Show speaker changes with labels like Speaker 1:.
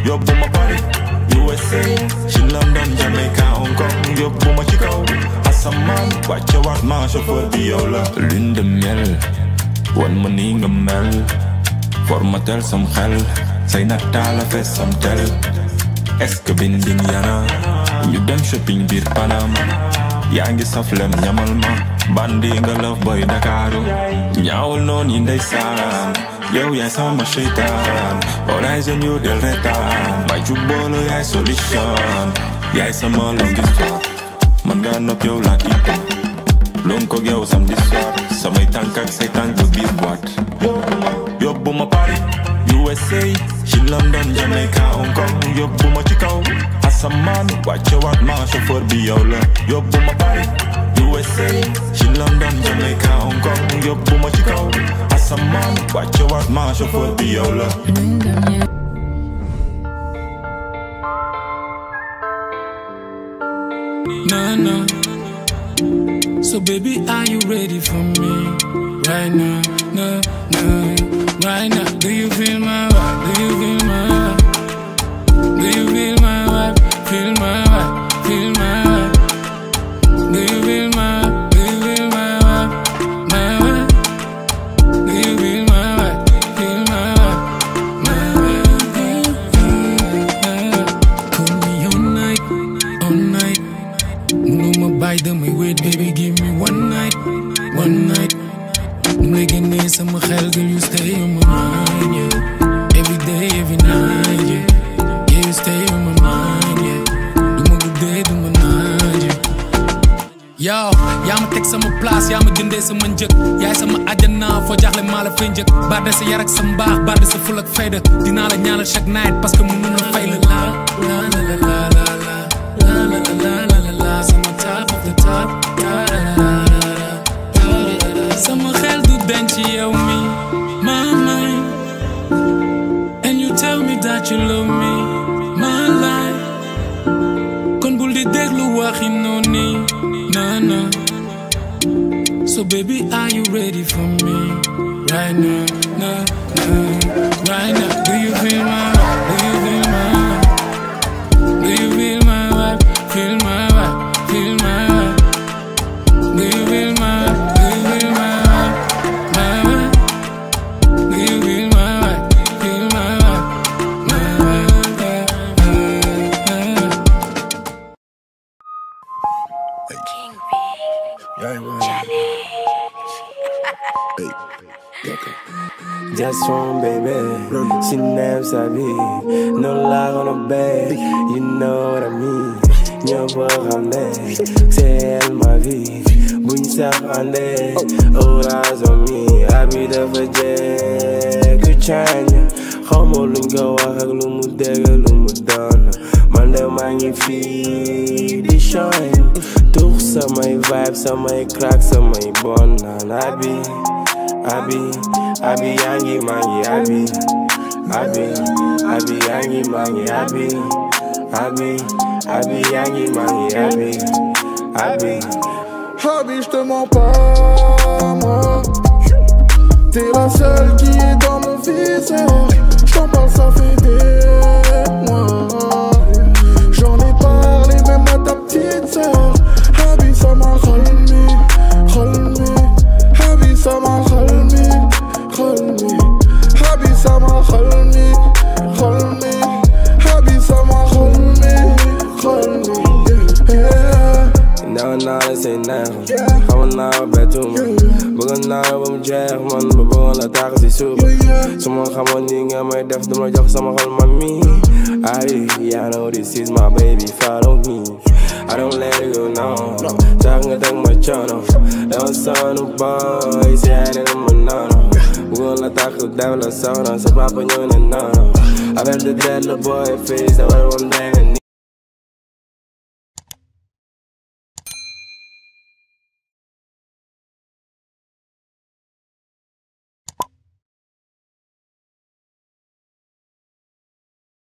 Speaker 1: yóbbu ma Paris USA ci London Jamaica Hong Kong yóbbu ma ci kaw asamaan wàcce waat ma chauffeur bi yow la lune de miel wan ma ni nga mel formatel sam xel say nataal a fees sam tel est-ce que binding yana ñu dem shopping biir Panama yaa ngi saf lem ñamal ma bandi nga love boy Dakaru ñaawul noon yi ndeysaan yow yaay sama seytaan horizon yu del retaan may jubboolo yaay solution yaay sama long histoire man nga nopp yow laa kiipa lon ko yow samedi soir samay tànk ak say tànk biir boîte yóbbu ma Paris USA ci London Jamaica Hong Kong yóbbu ma ci kaw asamaan wàcce waat ma chauffeur bi yow la yóbbu ma Paris USA ci London Jamaica Hong Kong yóbbu ma ci kaw asamaan wàcce waat ma chauffeur bi yow la
Speaker 2: No, no. So baby, are you ready for me? Right now, no, no. Right now, do you feel my vibe? Do you feel my vibe? Do you feel my vibe? Feel my vibe? Feel my vibe? Do you feel my vibe? Do you feel my vibe? My vibe? Do you feel my vibe? Feel my vibe? My vibe? Call me all night, all night. No more buy them, wait, baby, give me one night, one night. Making this in my head, girl, you stay on my mind, yeah. Every day, every night, yeah. Yeah, you stay on my mind, yeah. Do my good day, do my night, yeah. Yo, yaa ma teg sama place, yaa ma jëndee sama njëg. Yaay sama àjjana, foo jaaxle maa la fay njëg. Barde sa yar ak sa mbaax, barde sa ful ak fayda. Dinaa la ñaanal chaque night, parce que mënu la fay la la la la la la la la la la la la la. Sama top of the top, la la la la la. Sama xel du denc yow mi, my mind. And you tell me that you love me, my life. Kon bul di déglu waxi noonu, nah nah. So baby, are you ready for me? Right now, nah nah. Right now, do you feel my vibe? Do you feel my vibe? Do you feel my vibe? Feel my vibe? Feel my vibe? Do you feel my vibe? Do you feel my vibe? My vibe? Do you feel my vibe? Feel my vibe? My vibe?
Speaker 3: King B. Challenge.
Speaker 4: Just one baby, she never sabi. No lie on a bed, you know what I mean. Ñoo ko xamle, c'est elle ma vie. Buñ sax ande, orage on me. Abi dafa jekk cañ. Xawma luñ ko wax ak lu mu dégg lu mu doon. Man de maa ngi fii di shine. Tux samay vibe, samay crack, samay bon naan abi. Abi yangi mangi abi yangi mangi abi yangi mangi abi
Speaker 5: je te mens pas moi. T'es la seule qui est dans mon viseur. J't'en parle, ça fait des mois. J'en ai parlé même à ta petite sœur. Abi ça m'a ralmé. Abi ça m'a ralmé. Abi ça m'a ralmé. Abi ça m'a ralmé.
Speaker 4: Never know they say never. Xamoon naa ba betuma. Bëggoon naa ba mu jeex man ba bëggoon la tàq si suba. Su ma xamoon ni nga may def duma jox sama xol mami. Abi, yeah, I know this is my baby, follow me. I don't let it go, no. Tax nga teg ma coono. Dama sonn boy, si ay ne ma nono. Bëggoon la tàq def la soxna, sa papa ñëw ne nono. Affaire de dead la boy face, da war woon